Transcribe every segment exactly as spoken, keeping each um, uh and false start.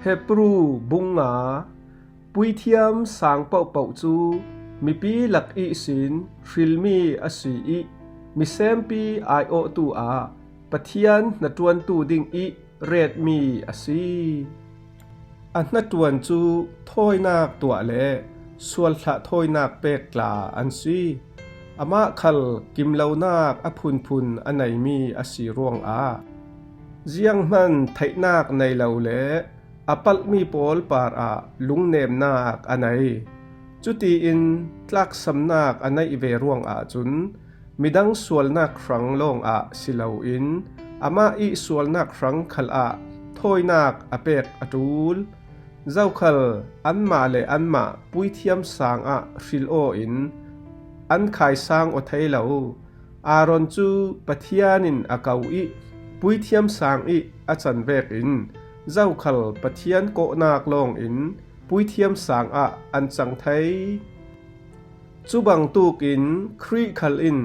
Hebru bung nga. Puithiam sang pohpoh cu mipi lak ihsin hrilmi a si ih, misempi aiawhtu ah Pathian hnaṭuantu ding ih retmi a si. A hnaṭuan cu thawinak tuah le sualthlah thawinak pek tla an si. Amah khal kimlonak a phunphun a neimi a si ruangah zianghman theihnak nei lo le a palhmi pawl parah lungnemnak a nei. Cutiin tlaksamnak a neih ve ruangah cun midang sualnak hrang lawngah si loin amah ih sualnak hrang khalah thawinak a pek a ṭul. Zokhal anmah le anmah puithiam sang ah hril aw in an khaisang aw thei lo. Aaron cu Pathian in a ko ih puithiam sang ih a can vekin zokhal Pathian kawhnak lawngin puithiam sang ah an cang thei. Cubangtuk in Khrih khal in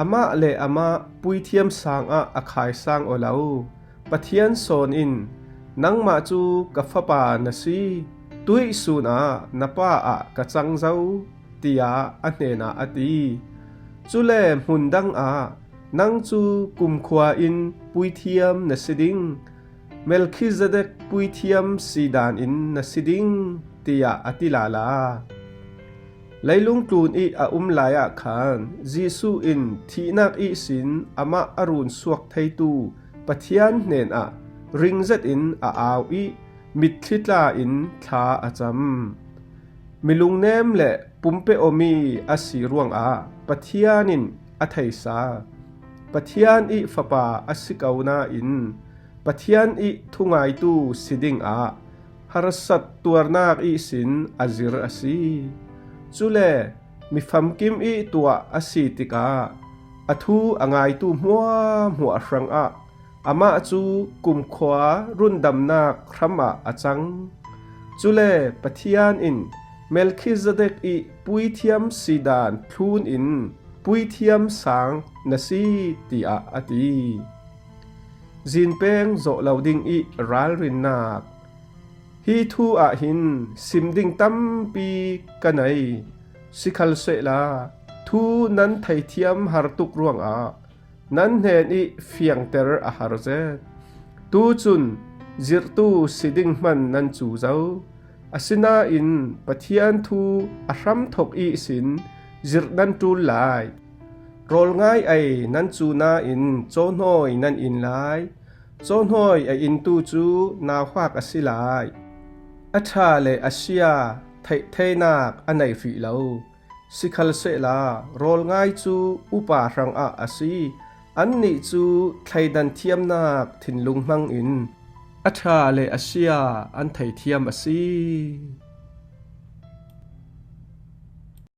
amah le amah puithiam sang ah a khaisang aw lo. Pathian sawn in, "Nangmah cu ka fapa na si, tuihsun ah na pa ah ka cang zo," tiah a hnenah a ti. Cule hmun dang ah, "Nang cu kumkhua in puithiam na si ding, Melkhizedek puithiam sidan in na si ding," tiah a ti lala. Leilung tlun ih a um lai ah khan Jesuh in thihnak ihsin amah a run suak theitu Pathian hnenah ring zetin a au ih mitthli tla in thla a cam. Milungnem le pumpe awmi a si ruangah Pathian in a theisa. Pathian ih fapa a si ko nain Pathian ih thungaitu si dingah harsat tuarnak ihsin a zir a si. Cule mi famkim ih tuah a si tikah a thu a ngaitu hmuahhmuah hrangah amah cu kumkhua rundamnak hram ah a cang. Cule Pathian in Melkhizedek ih puithiam sidan thlun in puithiam sang na si, tiah a ti. Zinpeng zawh lo ding ih ralrinnak. Hi thu ah hin sim ding tampi ka nei. Sikhalsehla thu nan theithiam har tuk ruangah nan hnen ih fiangter a har zet. Tucun zirhtu si ding hman nan cu zo. Asinain Pathian thu a hramthok ihsin zirh nan ṭul lai. Rawlngai ei nan cu nain cawhnawi nan in lai. Cawhnawi a intu cu nauhak a si lai. A ṭha le a sia theih theinak a nei hrih lo. Sikhalsehla rawlngai cu upa hrangah a si. Annih cu thleidan thiamnak thinlung hmangin a ṭha le a sia an theithiam a si.